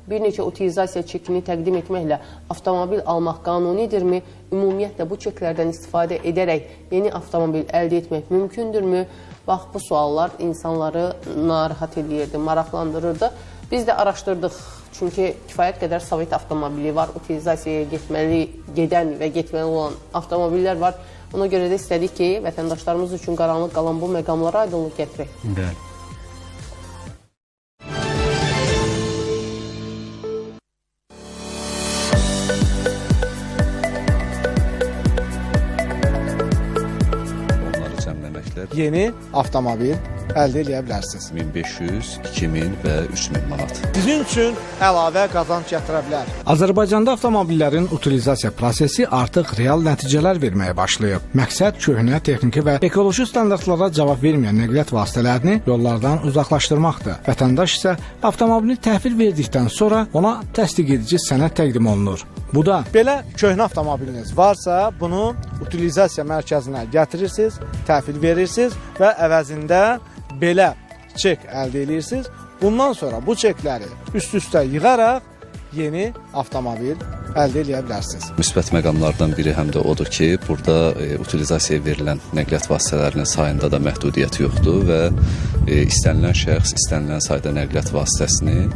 Bir neçə utilizasiya çekini təqdim etməklə avtomobil almaq qanunidirmi? Ümumiyyətlə bu çeklərdən istifadə edərək yeni avtomobil əldə etmək mümkündürmü? Bax bu suallar insanları narahat eləyirdi, maraqlandırırdı. Biz də araşdırdıq. Çünki kifayət qədər Sovet avtomobili var, utilizasiyaya getməli, gedən və getməli olan avtomobillər var. Ona görə də istədik ki, vətəndaşlarımız üçün qaranlıq qalan bu məqamlara aydınlıq gətirək. Bəli. Onları cəmləməklə Yeni avtomobil əldə eləyə bilərsiniz. 1500, 2000 və 3000 manat. Sizin üçün əlavə qazanc gətirə bilər. Azərbaycanda avtomobillərin utilizasiya prosesi artıq real nəticələr verməyə başlayıb. Məqsəd köhnə texniki və ekoloji standartlara cavab verməyən nəqliyyat vasitələrini yollardan uzaqlaşdırmaqdır. Vətəndaş isə avtomobilini təhvil verdikdən sonra ona təsdiq edici sənəd təqdim olunur. Bu da Belə köhnə avtomobiliniz varsa, bunu utilizasiya mərkəzinə gətirirsiniz, təhvil verirsiniz və əvəzində belə çek əldə edirsiniz. Bundan sonra bu çekləri üst-üstə yığaraq yeni avtomobil əldə eləyə bilərsiniz. Müsbət məqamlardan biri həm də odur ki, burada utilizasiyaya verilən nəqliyyat vasitələrinin sayında da məhdudiyyət yoxdur və istənilən şəxs istənilən sayda nəqliyyat vasitəsini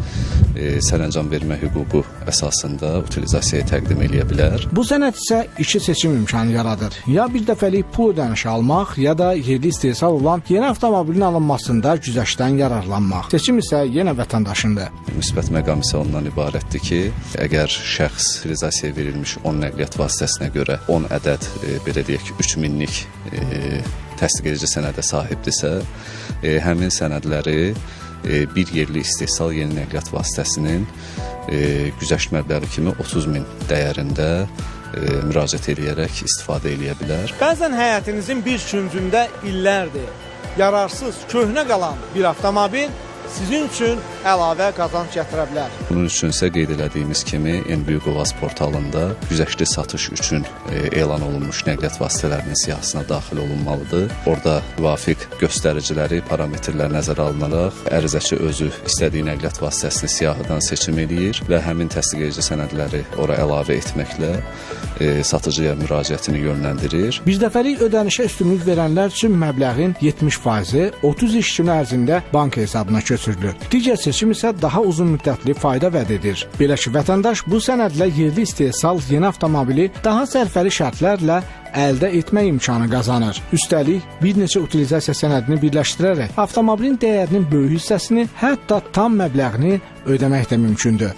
sərəncam vermə hüququ əsasında utilizasiyaya təqdim eləyə bilər. Bu sənəd isə iki seçim imkanı yaradır. Ya bir dəfəlik pul ödənişi almaq, ya da yerli istehsal olan yeni avtomobilin alınmasında güzəştdən yararlanmaq. Seçim isə yenə vətəndaşındır. Müsbət məqam isə ondan ibarətdir ki, əgər şəxs utilizasiyaya verilmiş 10 nəqliyyat vasitəsinə görə 10 ədəd belə deyək 3000-lik təsdiq edici sənədə sahibdirsə, həmin sənədləri bir yerli istehsal yeni nəqliyyat vasitəsinin güzəşt məbləği kimi 30 min dəyərində müraciət eləyərək istifadə eləyə bilər. Bəzən həyətinizin bir küncündə illərdir yararsız, köhnə qalan bir avtomobil sizin üçün əlavə qazanc gətirə bilər. Bunun üçün isə qeyd elədiyimiz kimi En Böyük Ovaz portalında güzəştli satış üçün elan olunmuş nəqliyyat vasitələrinin siyahısına daxil olunmalıdır. Orada müvafiq göstəriciləri, parametrlər nəzərə alınaraq ərizəçi özü istədiyi nəqliyyat vasitəsini siyahıdan seçim eləyir və həmin təsdiq edici sənədləri ora əlavə etməklə satıcıya müraciətini yönləndirir. Birdəfəlik ödənişə üstünlük verənlər üçün məbləğin 70%-i 30 iş günü ərzində bank hesabına köçürülür. Digər seçim isə daha uzun müddətli fayda vəd edir. Belə ki, vətəndaş bu sənədlə yerli istehsal yeni avtomobili daha sərfəli şərtlərlə əldə etmək imkanı qazanır. Üstəlik, bir neçə utilizasiya sənədini birləşdirərək avtomobilin dəyərinin böyük hissəsini, hətta tam məbləğini ödəmək də mümkündür.